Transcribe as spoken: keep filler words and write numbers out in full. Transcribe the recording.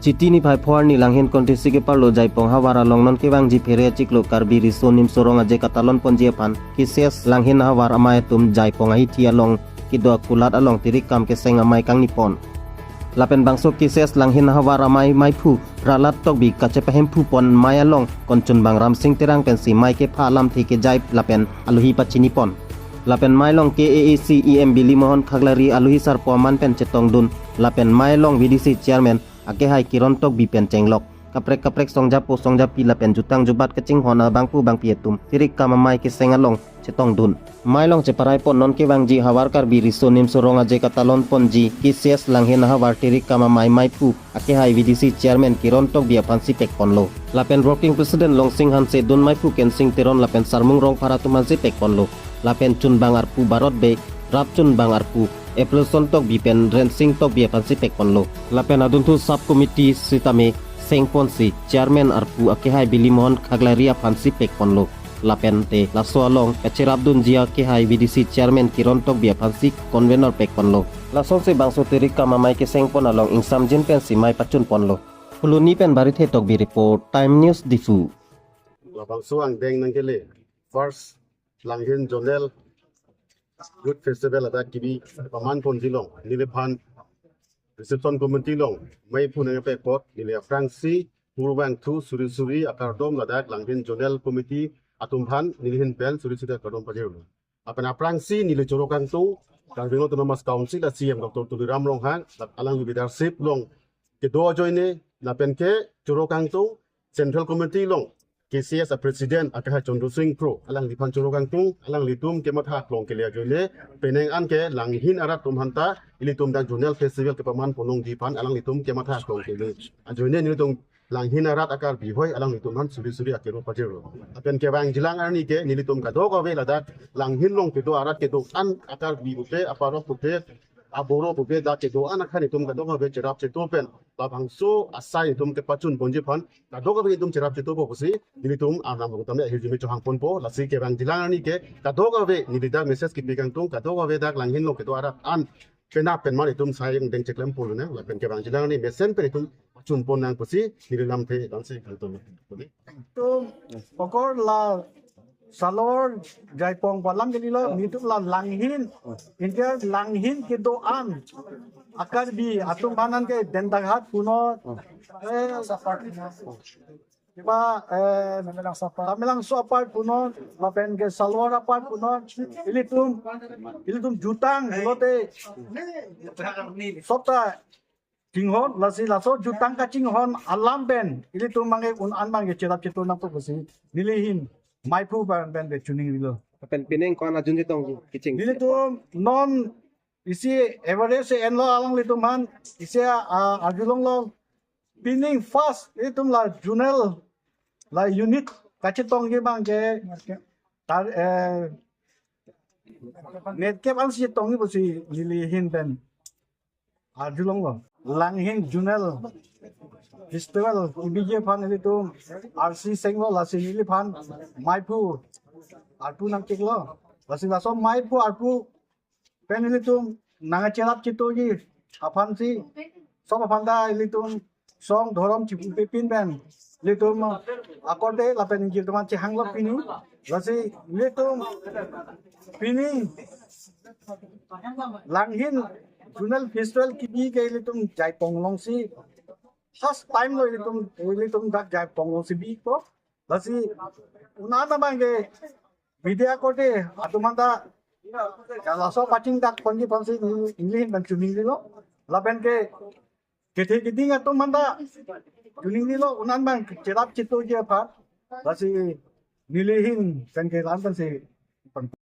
Titi niphai pho arni Langhin kontesi keparlo Jaipong havar along non kevangji phere achiklo Karbi Riso Nimso Rong Aje katalon ponji aphan K C S Langhin havar amei atum Jaipong ahithi along kedo akulat along tirik kam keseng amei kangni pon. Lapen bangso K C S Langhin havar amei meiphu Prahlad Tokbi kachepahemphu pon mei along konchunbang Ramsing Terang pensi mei kepha alamthe kejai lapen alohi pachini pon. Lapen mei along K A A C E M Bili Mohan Khaklari alohi sarpo aman pen chetongdun lapen mei along V D C chairman akehai Kiron Tokbi pen chenglok. Kaprek kaprek songjapo songjapi lapen jutang jubat kachinghon abangpo bangpi atum tirik kam amei keseng along chetongdun. Mei along cheparai pon non kevangji havar Karbi Riso Nimso Rong Aje katalon ponji K C S Langhin havar tirik kam amei meiphu akehai V D C chairman Kiron Tokbi aphansi pek ponlo. Lapen working president Longsing Hanse, dun meiphu Kensing Teron lapen Sarmung Rongphar atum aphansi pek ponlo. Lapen chunbang arpu Barot Bey, rap chunbang arpu Aprilson Tokbi pen Rensing Tokbi aphansi pek ponlo. Lapen adunthu sub committee sitame seng ponsi chairman arpu akehai Bili Mohan Khaklari aphansi pek ponlo. Lapen te laso along kacherapdunji akehai V D C chairman Kiron Tokbi aphansi convener pek ponlo. Lasonsi bangso tirik kam amei keseng pon along ingsamjin pensi mei pachun ponlo. Phuloni pen Barithe Tokbi report, Time News Diphu. Labangso angdeng nangkele first Langhin Zonal Youth Festival ladak kebi paman ponji along neliphan reception committee along meiphu nangpek apot neli aphrangsi purvangthu suri suri akardom ladak Langhin Zonal Committee atum aphan neli ahin pen suri suri akardom pajirlo. Lapen aphrangsi neli choro kangtung Karbi Anglong Autonomous Council a C E M Doctor Tuliram Ronghang, alangli leadership along kedo ajoine, lapen ke choro kangtung Central Committee along K C S a President akehai Chandra Sing Kro, alangliphan choro kangtung, alanglitum kematha aklong kele ajoine, penang an ke Langhin arat atum aphanta ilitum dak Zonal Festival kepaman ponlongji aphan alanglitum kematha aklong kele ajoine nelitum Langhin arat a-Karbi hoi alanglitum aphan suri suri akero pajirlo. Lapen kevangjilang arni ke nelitum kadokave ladak Langhin along kedo arat kedo-an a-Karbi pupe, aparok pupe, aboro pupe, dak kedo-an akhei nelitum kadokave cherap cheto pen labangso asai nelitum kepachun ponji aphan kadokave nelitum cherap chetopo pusi nelitum arnam along tame ahirjume chohang ponpo. Lasi kevangjilang arni ke kadokave neli dak message kepi kangtung, kadokave dak Langhin along kedo arat an penap pen mar itum sai angdeng cheklem ponlo ne, lapen kevangjilang arni mesen pen itum pachun pon nang pusi neli lamthe damsi kangtung. Itum pokor la salor Jaipong balang ke lilo, itum la Langhin, India Langhin kedo-an a-Karbi atum aphan ke Dendaghat punon, eh, kiba, eh, Tamelangso apar punon, lapen ke salwar apar punon, ilitum, ilitum jutang lote sopta chinghon, lasi laso jutang kachinghon alam pen ilitum abangke un-an abangke cherap cheto nangpo pusi neli ahin meiphu pen pen ke choningrilo. Lapen pining ko-an ajun chetongji kecheng? Nelitum non isi average enlo alanglitum aphan, isi, ah, arjulonglo. Pining first itum la zonal la unit kachetongji abangke tar, eh, net kep ansi chetongji pusi neli ahin pen arjulonglo. Langhin Zonal Festival kebiji aphan ilitum arsi senglo, lasi neliphan meiphu arpu nangkiklo. Lasi laso meiphu arpu pen ilitum nangcherap chetoji aphansi sop aphanta ilitum song dhorom chipupepin pen ilitum akorte lapen ingjir teman chehanglo pini. Lasi ilitum pini Langhin Zonal Festival kebi ke ilitum Jaipong alongsi first time lo ilitum, ilitum dak Jaipong alongsi bipo. Lasi un-an abangke media akorte atum aphanta laso pachingthak ponji aphansi neli ahin pen choningrilo. Lapen ke kethe keding atum aphanta choningrilo, un-an abang cherap chetoji aphan. Lasi neli ahin pen ke la-an pensi